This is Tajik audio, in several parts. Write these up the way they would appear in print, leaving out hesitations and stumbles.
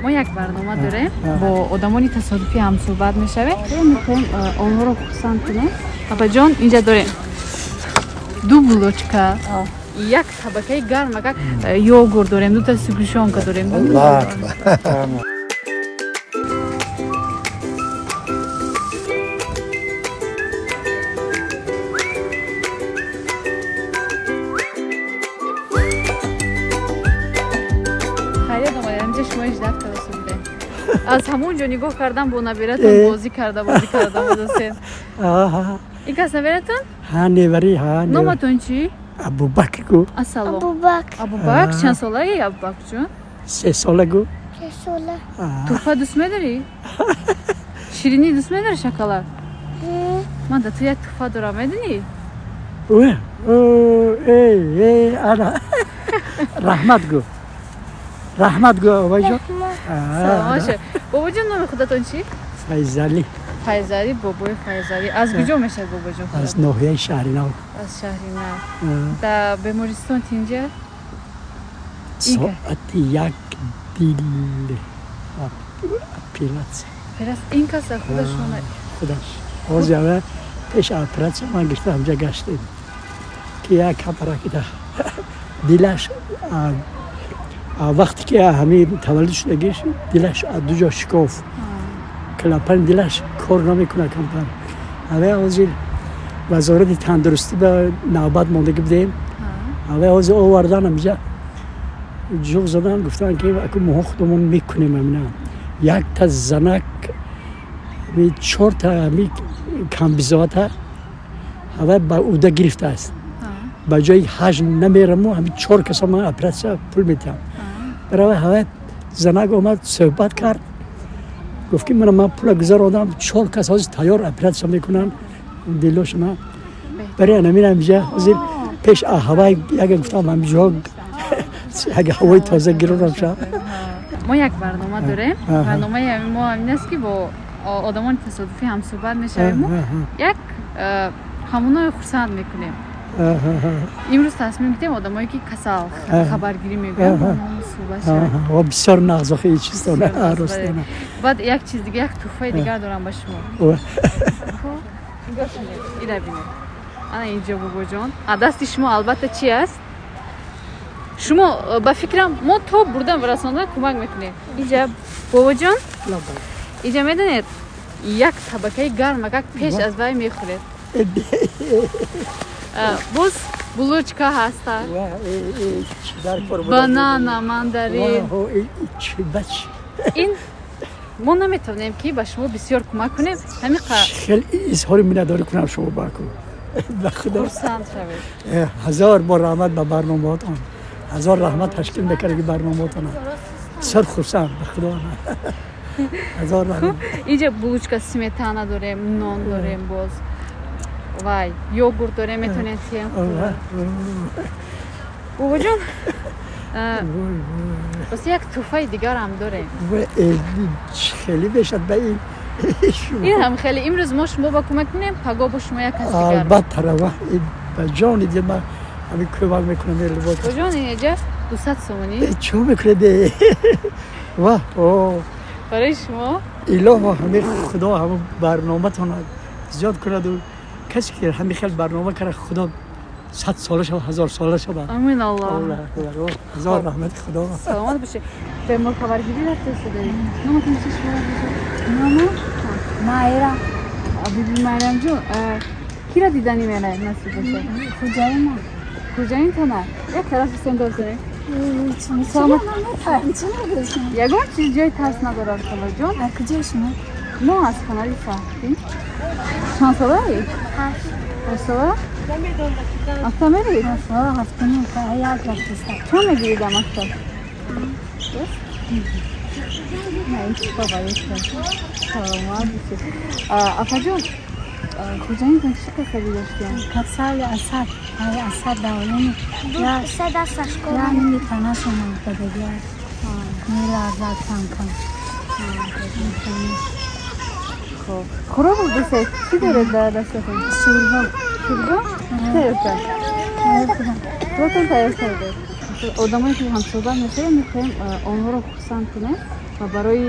Мо як барнома дорем, бо одамони тасодуфӣ ҳамсӯҳбат мешавем. Мехоҳем онҳоро хурсанд кунем. Апаҷон, инҷа дорем ду булочка, як табакаи гарм, агар йогурт дорем, дута сгущёнка дорем. Аз ҳамон ҷо нигоҳ кардам, бо набиратон бозӣ карда будастед. Ин кас набиратон? Ҳа, невари, ҳа. Номатон чӣ? Абубакр гу. Ассалом. Абубакр. Абубакр, чанд солаи Абубакрҷон? 3 сола гу. 3 сола. Туҳфа дӯст медорӣ? Ширинӣ дӯст медорӣ, шоколад? Ман да ту як туҳфа дорам, медонӣ? Ана. Раҳмат гу. Раҳмат гу, бобоҷон. Саломат шавед. Бобоҷон, номи худатон чӣ? Файзалӣ. Файзалӣ, бобои Файзалӣ. Аз куҷо мешавад бобоҷон? Аз ноҳияи Шаҳринав. Аз Шаҳринав. Дар бемористон тинҷа? Соати 1 дил оператсия. Ин кас худашон? Худаш. Ҳозир пеш оператсия ман гирифта ҳамҷа гаштем. Ки як капаракида дилаш вақте ки ҳамин таваллуд шудагиш дилаш аз ду ҷо шикоф, клапани дилаш кор намекунад камтар. Ҳавай ҳозир вазорати тандурустӣ ба навбат мондагӣ будем. Ҳавай ҳозир овардан ҳамҷа ҷуғ задан, гуфтанд ки аку моҳо худамон мекунем ҳамина. Якта занак чорта ҳами камбизоата ҳавай ба уда гирифтааст. Ба ҷои ҳаҷ намераму ҳами 4 каса ман оператсия пул медиҳам. Баравай ҳавай занак омад, суҳбат кард, гуфт ки ман пула гузаронам, 4 кас ҳозир тайёр оператсия мекунанд дилошона. Барои ҳамин ҳамҷа ҳозир пеш ҳавай як гуфтам ҳамҷо як ҳавои тоза гиронам ша. Мо як барнома дорем. Барномаи мо ҳамин аст ки бо одамони тасодуфӣ ҳамсӯҳбат мешавем, як ҳамонои хурсанд мекунем. Имрӯз тасмим гирифтем одамое ки касал хабаргирӣ мегӯянд суҳбат шавем. Бисёр нағзохи чиз. Баъд як чиз дига, як туҳфаи дигар дорам ба шумо. Ира бинед, ана инҷо бобоҷон, дасти шумо албатта чи аст? Шумо ба фикрам мо то бурдан расондан кӯмак мекунем. Инҷа бобоҷон, инҷа медонед як табакаи гарм агар пеш аз вай мехӯред. Боз булочка ҳаста, банана, мандарин. Ин мо наметавонем ки ба шумо бисёр кӯмак кунем. Хеле изҳори миннатдорӣ кунам шумо баку. Ба худо хурсанд шавед. Ҳазор бор раҳмат ба барномаотон. Ҳазор раҳмат ташкил мекардаги барномаотон. Бисёр хурсанд, ба худо. Ҳазор раҳмат. Инҷа булочка, сметана дорем, нон дорем, боз вай йогурт дорем, метавонед тиям. Бобоҷон, боз як туҳфаи дигарам дорем. Хеле мешад ба ин. Ин ҳам хеле. Имрӯз мо шумо ба кӯмак кунем, паго бо шумо як кас дигар. Албатта, рава ба ҷони дил ман ҳамин кӯмак мекунам. Бобоҷон, инҷа 200 сомонӣ. Чӣ мекунед? Ва барои шумо. Илоҳо ҳамин худо ҳамон барноматон зиёд кунаду касе ки ҳамин хел барнома карда, худо 100 сола шава, 1000 сола шава. Амин Аллоҳ. Ҳазор раҳмати худо. Саломат бошед. Бемор хабаргирӣ рафта истодаед. Номатон чи шумо? Номам Майра. Биби Майрамҷон, кира диданӣ меравед насиб бошад? Хуҷаина. Хуҷаинтона? Як тараф сендор кунед. Ягон чиз ҷои тарс надорад, холаҷон. Аз куҷо шумо? Мо аз хонаи Фаҳтин. Чанд солаи? 8 сола? Мактаб мерӣ? 7 ним, як рафтиста. Чанд мегирӣ дар мактаб? На, ин чӣ бабаеста. Саломат бошед. Апаҷон, хуҷаинтон чӣ касалӣ доштиянд? Касали асаб, асаб давлени. Я наметанашон дадагиа. Меларзад кам-кам. Хоб. Хӯрок дӯстед? Чӣ доред дар дастатон? Шӯрбо. Шӯрбо? Чӣ тайёр кард? Худатон тайёр кардед? Одамое ки ҳамсӯҳбат мешавем, мехоҳем онҳоро хурсанд кунем ва барои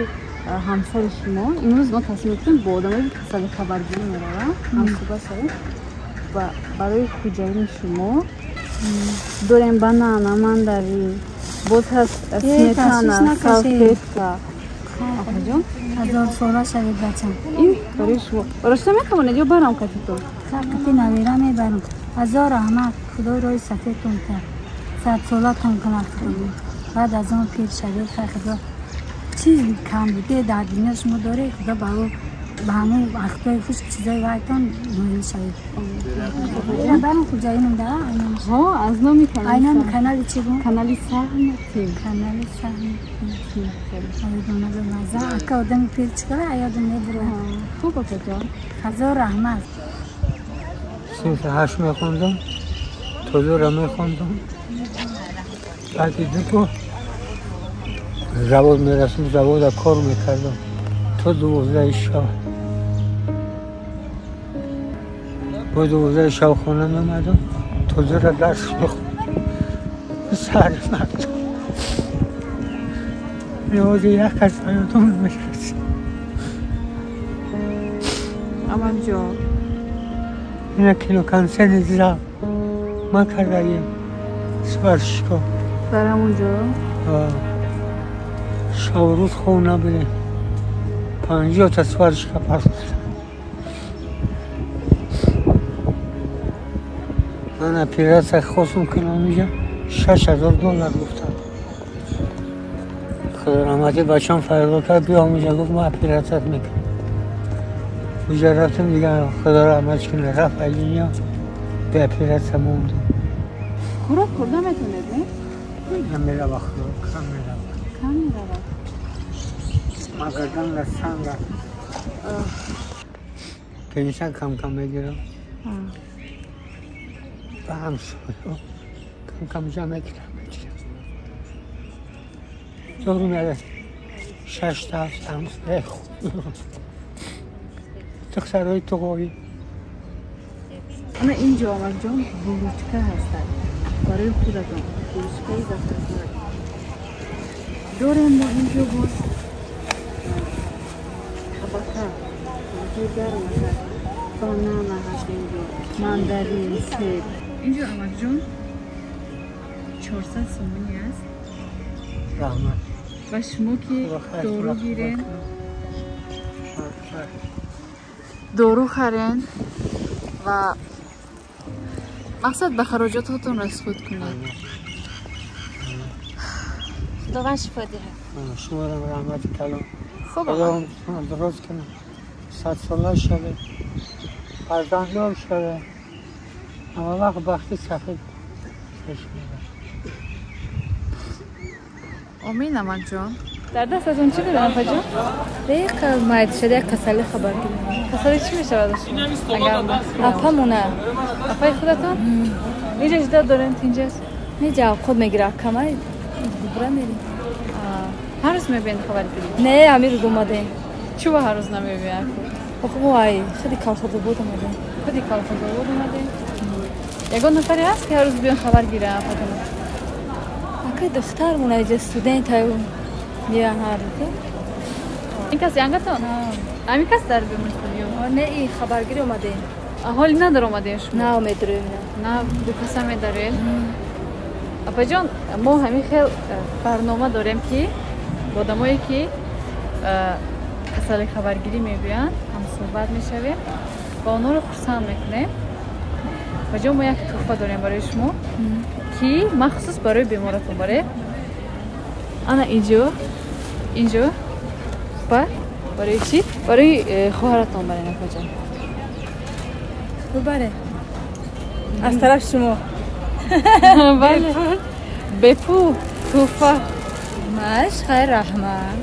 ҳамсари шумо имрӯз мо тасмим гирифтем бо одамое ки касали хабаргирӣ мераванд ҳамсӯҳбат шавем ва барои хуҷаини шумо дорем банана, мандарин, боз ҳаст сметана, салфетка. Апаҷон, ҳазорсола шавед бачам. Ин барои шумо. Росто метавонед ё барам катитон? Кати навера мебарам. Ҳазор раҳмат, худои роҳи сафедтон кард, садсолатон кунад худо. Баъд аз он пир шавед, худо чиз камбуде дар дунё шумо доред, худо ба ӯ ба ҳамон вақтҳои хуш чизои вайтон ноил шавед. Барам хуҷаинам да? Ҳо, аз номи канали. Ай номи канали чӣ буд? Канали Саҳм Тим. Канали Саҳм Тим. Маза, ака одами пир чӣ кора, ёдам мебурад. Хуб апаҷон. Ҳазор раҳмат. Синфи ҳашт мехондам, тозура мехондам. Баъди дуто завод мерасем, завода кор мекардам то 12 шаб. Бо 12 шаб хона меомадам, тозура дарс мехондам. Сари мардум. Ниҳози як кас ба ёдам намерасид. Амакҷон, ина киноконсерти зал ман кардагим сварщикҳо. Дар ҳамон ҷо? Шабу рӯз хоб набудем. 50 та сварщика партофтам. Ман оператсия хостум кунам инҷа $6000 гуфтам. Худо раҳматӣ бачам фарёд кард, биё инҷа, гуфт ман оператсият мекунам. Уҷа рафтем, дигар худо раҳматш кунад, рафт аз дунё, бе оператсия мондем. Хӯрок хӯрда метавонед, не? Намерава хӯрок, кам мерава. Кам мерава? Ман гардан дар санг рафт. Пенсия кам-кам мегирам. Ба ҳамсоё кам-кам ҷамъ мекунам, мегирам. Дорум яда 6 та 7 ҳамсояи хуб дорам. Духтарои туғоӣ. Ана инҷо амакҷон булочка ҳастад барои худатон, булочкаи зафарзад дорем мо инҷо. Боз табака, булочкаи гарм ҳаст, банана ҳаст инҷо, мандарин, себ. Инҷо амакҷон 400 сомонӣ аст. Раҳмат. Ва шумо ки дору гирен, дору харен ва мақсад ба хароҷототон расход кунед. Худованд шифо диҳад. Шуморам раҳмати калон. Хуб, Худованд дуруст кунад, садсола шавед, фарзанддор шавед, ҳама вақт бахти сафед шавед. Омин амакҷон. Дар дастатон чӣ доред апаҷон? Дақиқа майд шуда як касали хабар гирем. Касали чӣ мешавад? Апамона. Апаи худатон? Инҷа жида дорем, тинҷаст? Неҷа худ мегира камай дубра мерем. Ҳар рӯз мебиен хабаргирӣ? Не, ҳамин рӯз омадем. Чӣ ба ҳар рӯз намебиен? Охо мо ай худи колхозобод омадем. Худи колхозобод омадем? Ягон нафаре ҳаст ки ҳар рӯз биён хабар гиранд апатон? Ака духтармон айҷа студент аю меян ҳар рӯз. Ин кас янгатон? Ҳамин кас дар беморхона ё? Не, ин хабаргирӣ омадем. Ҳоли надор омадем шумо? На, медароем. На, ду каса медароем. Апаҷон, мо ҳамин хел барнома дорем ки одамое ки касали хабаргирӣ мегӯянд ҳамсӯҳбат мешавем ва онҳоро хурсанд мекунем. Апаҷон, мо як тӯҳфа дорем барои шумо ки махсус барои беморатон баре. Ана инҷо ба барои чӣ? Барои хоҳаратон барен апаҷон. Бубаре. Аз тарафи шумо. Бале. Бепул тӯҳфа. Маш хайр, раҳмат.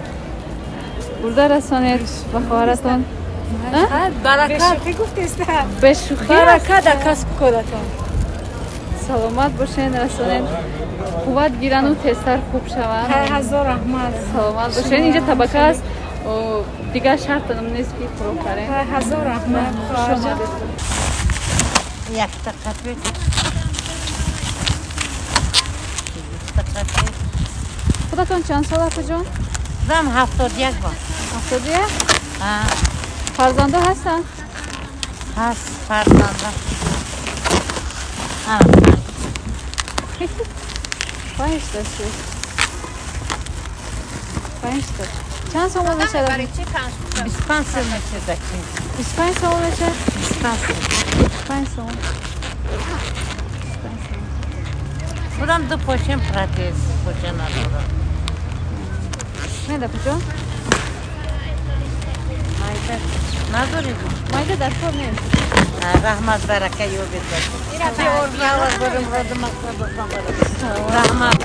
Бурда расонед ба хоҳаратон. Баракат. Бешӯхӣ. Баракат дар касбу коратон. Саломат бошен, расонед. Қувват гирану тезтар хуб шаванд. Ҳазор раҳмат. Саломат бошен. Инҷа табака аст. Дигар шартам нест ки хӯрок харем. Ҳазор раҳмат. Хуш омадед. Якта қапи. Худатон чанд сола, апаҷон? Зам 71 бор. 71? Фарзандо ҳастанд? Ҳаст фарзанда. 5 та шуд. 5 та. Чанд сомон мешавад? 25 сом мешавад. 25 сомон мешавад? 25 сом. 5 сомон. Худам ду почем протез, поча надорам. Не, да куҷо? Майда надоред? Майда дар кор нест. Раҳмат, барака ёбед. Чӣ орзуҳо дорем, роду мақсад раҳмат.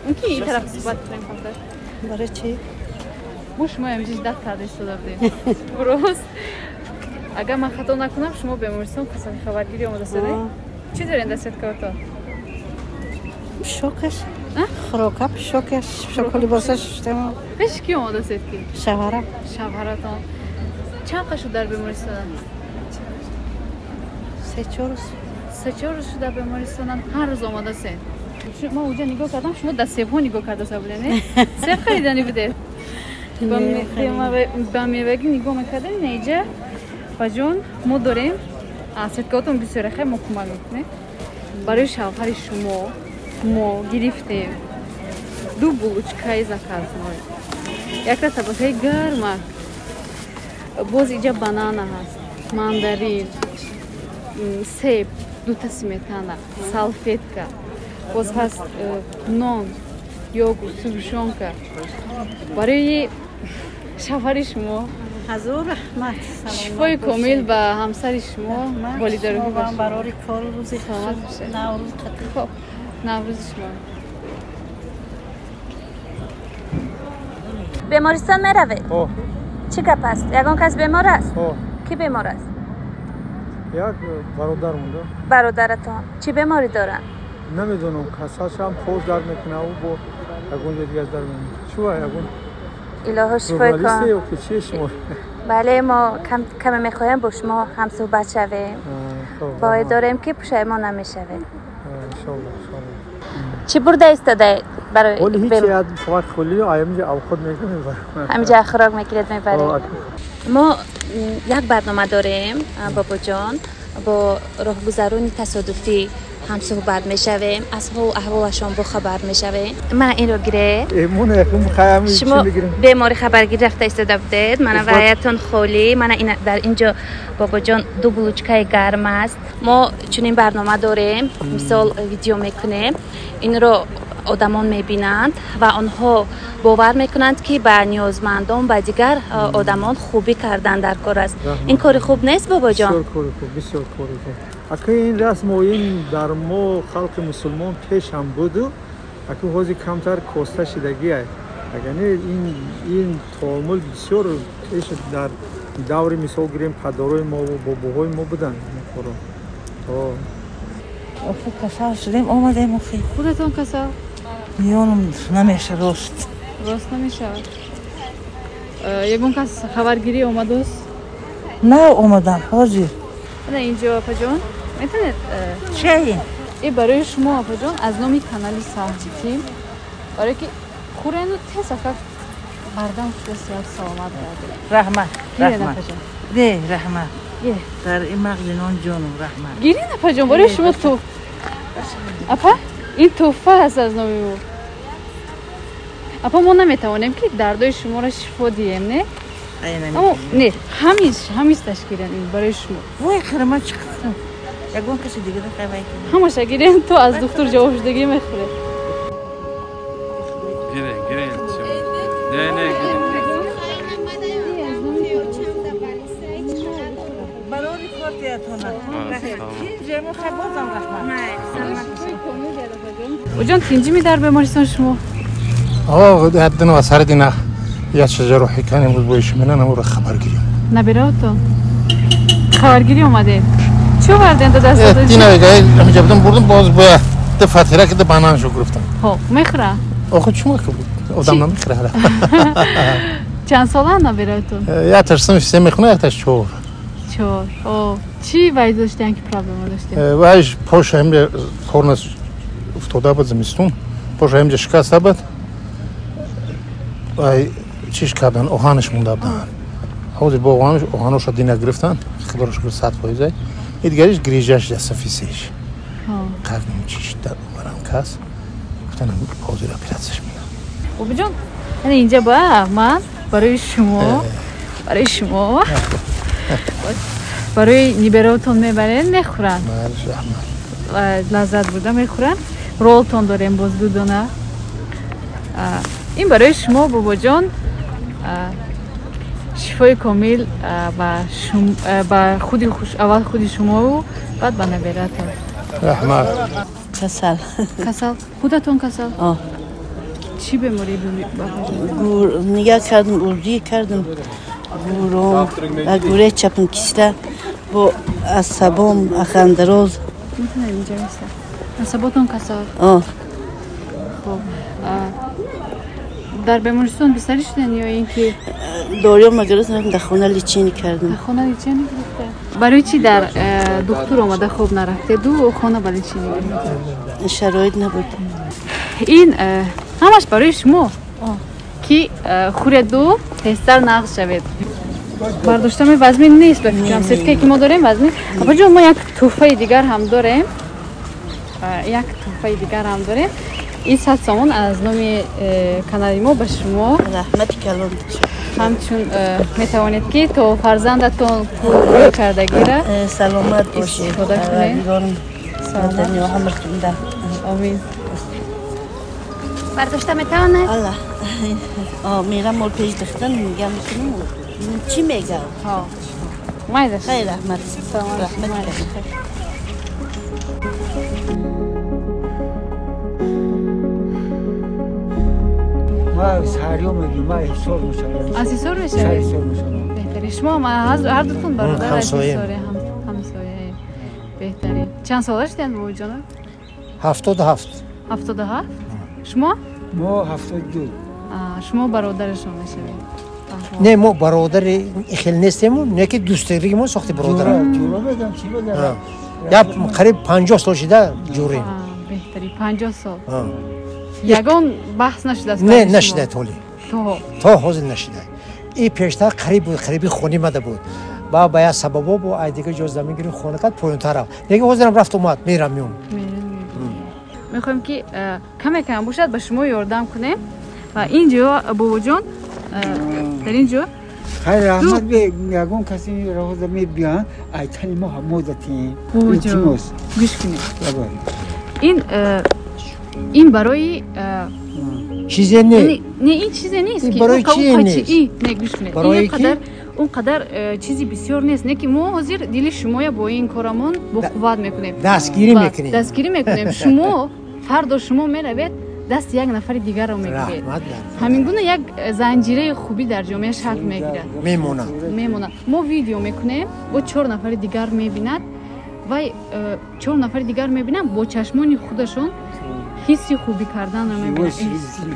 Мумкин ин тараф суҳбат кунем камтар? Барои чӣ? Мо шумо имрӯз дат карда истода будем. Рост. Агар ман хато накунам, шумо бемористон касали хабаргирӣ омода шуда? Чӣ дорен дар сеткаотон? Пишокаш. Хӯрока, пишокаш, пишока либосаш шуштем. Пеши ки омода шуд ки? Шавҳарам. Шавҳаратон. Чанд қад шуд дар бемористонанд? 3-4 рӯз. 3-4 рӯз шуд дар бемористонанд. Ҳар рӯз омода шуд. Ма уҷа нигоҳ кардам, шумо дар себҳо нигоҳ карда будед, не? Себ хариданӣ будед? Ба мевагӣ нигоҳ мекардем, на иҷа баҷон мо дорем сеткаотон бисёре, хай мо кӯмак мекунем. Барои шавҳари шумо мо гирифтем ду булочкаи заказной, якта табакаи гармак, боз иҷа банана ҳаст, мандарин, себ, дута сметана, салфетка, боз ҳаст нон, йогурт, сгущёнка барои шавҳари шумо. Ҳазор раҳмат. Шифои комил ба ҳамсари шумо, болидарӯҳӣ бошад. Барори кор, рӯзи Наврӯз. Хоб, Наврӯзи шумо. Бемористон меравед? Чӣ гап аст? Ягон кас бемор аст? Кӣ бемор аст? Як бародар монда. Бародаратон чӣ беморӣ доранд? Намедонам, касалшам поз дард мекунад, ӯ бо ягон ҷо дигар дард мекунад. Чӣ ва ягон Илоҳо шифои кон. Чие шумо? Бале, мо каме мехоҳем бо шумо ҳамсӯҳбат шавем. Бояд дорем ки пушаймон намешавед. Чӣ бурда истодаед барои? Ҳоли ҳеҷ, фақат холи ҳаминҷа авход мекунем, мебарам. Ҳаминҷа хӯрок мегиред, мебаред. Мо як барнома дорем, бобоҷон, бо роҳгузарони тасодуфӣ ҳамсӯҳбат мешавем, аз ҳолу аҳволашон бохабар мешавем. Мана инро гиред. Шумо бемори хабаргирӣ рафта истода будед, мана ваятон холӣ. Мана дар инҷо, бобоҷон, ду булочкаи гарм аст. Мо чунин барнома дорем, мисол видео мекунем, инро одамон мебинанд ва онҳо бовар мекунанд, ки ба ниёзмандон, ба дигар одамон хубӣ кардан дар кор аст. Ин кори хуб нест, бобоҷон? Бисёр кори хуб. Ака, ин расму ин дар мо халқи мусулмон пеш ҳам буду, ака, ҳозир камтар коста шидагиай. Агар не, ин таомул бисёр пеш, дар даври, мисол гирем, падарои мо, бобоҳои мо буданд ин коро. Охи, касал шудем, омадем, охи. Худатон касал? Миёнам намеша рост. Рост намешавад. Ягон кас хабаргирӣ омадост? На, омадам ҳозир. Ана инҷо, апаҷон, метавонед? Чай? И барои шумо, апаҷон, аз номи канали Саҳҷитим, барое ки хӯрену тез ака бардам шуда, сиҳат саломат гардед. Раҳмат, раҳмат. Не, раҳмат. Дар ин мағзи нон ҷонум, раҳмат. Гирин, апаҷон, барои шумо ту апа, ин тӯҳфа аст аз номи мо. Апа, мо наметавонем ки дардои шуморо шифо диҳем, не? Аммо не, ҳамисташ гирен, ин барои шумо. Вой, хирма, чӣ кардам? Ягон каси дигара хавай. Ҳамаша гирен, то аз духтур ҷавоб шудагӣ мехӯред. Гирен, гирен. Не, не, гирен. Оҷон, тинҷими дар бемористон шумо? Ҳаддина ва сардина як ҷарроҳӣ кан имрӯз бо ишмена намура хабаргирӣ. Набираотон? Хабаргирӣ омадед? Чӣ оварден до даст? Дина ҳамиҷа будам, бурдам боз боя ду фатира ки ду бананшо гирифтам. Хоб, мехӯра? Охо чума ки одам намехӯра. Чанд сола набираотон? Якташ синфи се мехона, якташ чор. Чор. О, чӣ вай доштен ки проблема доштен? Вайш поша ҳамҷа корнас уфтода буд зимистон, поша ҳамҷа шикаста буд. Вай чиш кардан, оҳанаш монда будан. Ҳозир бо оҳанаш оҳаноша дина гирифтан, худоро шукр 100%. И дигариш грижаш сафисеш. Қавм чиш дар барам кас. Гуфтан ҳозир оператсияш менам. Бобоҷон, яъне инҷа ба ман барои шумо, барои ниберотон мебарен, мехӯранд. Лаззат бурда мехӯранд. Ролтон дорем боз ду дона. Ин барои шумо бобоҷон шифои комил ба худи аввал худи шумову баъд ба набератон. Раҳмат. Касал. Касал? Худатон касал? Чӣ беморӣ бобоҷон? Нигаҳ кардам, урдӣ кардам, гуром ва гуре чапм киста бо асабом ахандроз. Метавонед инҷа бистед. Асаботон касал? Хоб. Дар бемористон бистарӣ шуден ё ин ки дориё магирифтам, дар хона лечение кардам. Дар хона лечение гирифта? Барои чӣ дар духтур омада хоб нарафтеду хона ба лечение гирифта? Шароит набуд. Ин ҳамаш барои шумо ки хӯреду тезтар нағз шавед. Бардоштами вазмин нест ба фикрам, сеткае ки мо дорем вазмин. Абаҷон, мо як тӯҳфаи дигар ҳам дорем. Як тӯҳфаи дигар ҳам дорем. Ин 100 сомон аз номи канали мо ба шумо. Раҳмати калон. Ҳамчун метавонед ки то фарзандатон пул кардагира саломат бошед, истифода кунед. Омин. Бардошта метавонед? Алла. Мерам мол пеш духтан мегам чӣ мегам? Майдаш. Хайр, раҳмат. Раҳмат. Ма сариё мегӯям, ма ҳисор мешавам. Аз ҳисор мешавед? Ҳисор мешавам. Беҳтарин. Шумо ҳар дутон бародар аз ҳисоре, ҳамсояем. Беҳтарин. Чанд сола шудед бобоҷон? 77. 77? Шумо? Мо 72. Шумо бародарашон мешавед? Не, мо бародари хел нестем, не ки дӯстдории мо сохти бародара. Ҷура мегам, чӣ мегам? Я қариб 50 сол шида ҷурем. Беҳтарин, 50 сол. Ягон баҳс нашудааст? Не, нашуда толи. То ҳозир нашуда. И пештар қариб буд, қариби хони мада буд. Ба ба як сабабо бо ай дигар ҷо замин гирифт, хона кард, поёнтар рафт. Неги ҳозирам рафт омад, мерам меом. Мехоҳем ки каме кам бошад ба шумо ёрдам кунем. Ва ин ҷо бобоҷон, дар ин ҷо хайр раҳмат, ягон каси роҳоза мебиён, айтани мо ҳамо затем. Бобоҷон, гӯш кунед. Ин барои чизе не. Не, ин чизе нест ки барои чи нест? Не, гӯш кунед. Ин он қадар чизи бисёр нест, не ки мо ҳозир дили шумоя бо ин корамон бо қувват мекунем. Дастгирӣ мекунем. Дастгирӣ мекунем. Шумо фардо шумо меравед, дасти як нафари дигарро мегиред. Ҳамин гуна як занҷираи хубӣ дар ҷомеа шакл мегирад. Мемонад. Мемонад. Мо видео мекунем, бо 4 нафари дигар мебинад, вай 4 нафари дигар мебинанд, бо чашмони худашон ҳисси хубӣ карданро мебинанд.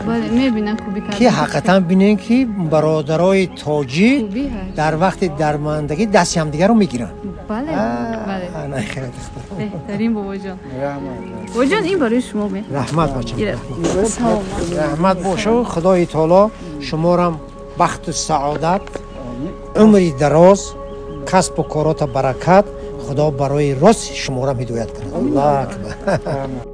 Бале, мебинанд хубӣ кардан. Ки ҳақиқатан бинем ки бародарои тоҷик дар вақти дармондагӣ дасти ҳамдигарро мегиранд. Бале, бале. Беҳтарин бобоҷон. Бобоҷон, ин барои шумо ме. Раҳмат бачам. Раҳмат бошо, Худои таоло шуморам бахту саодат, умри дароз, касбу корота баракат, Худо барои рост шуморам ҳидоят кунад. Аллоҳ акбар.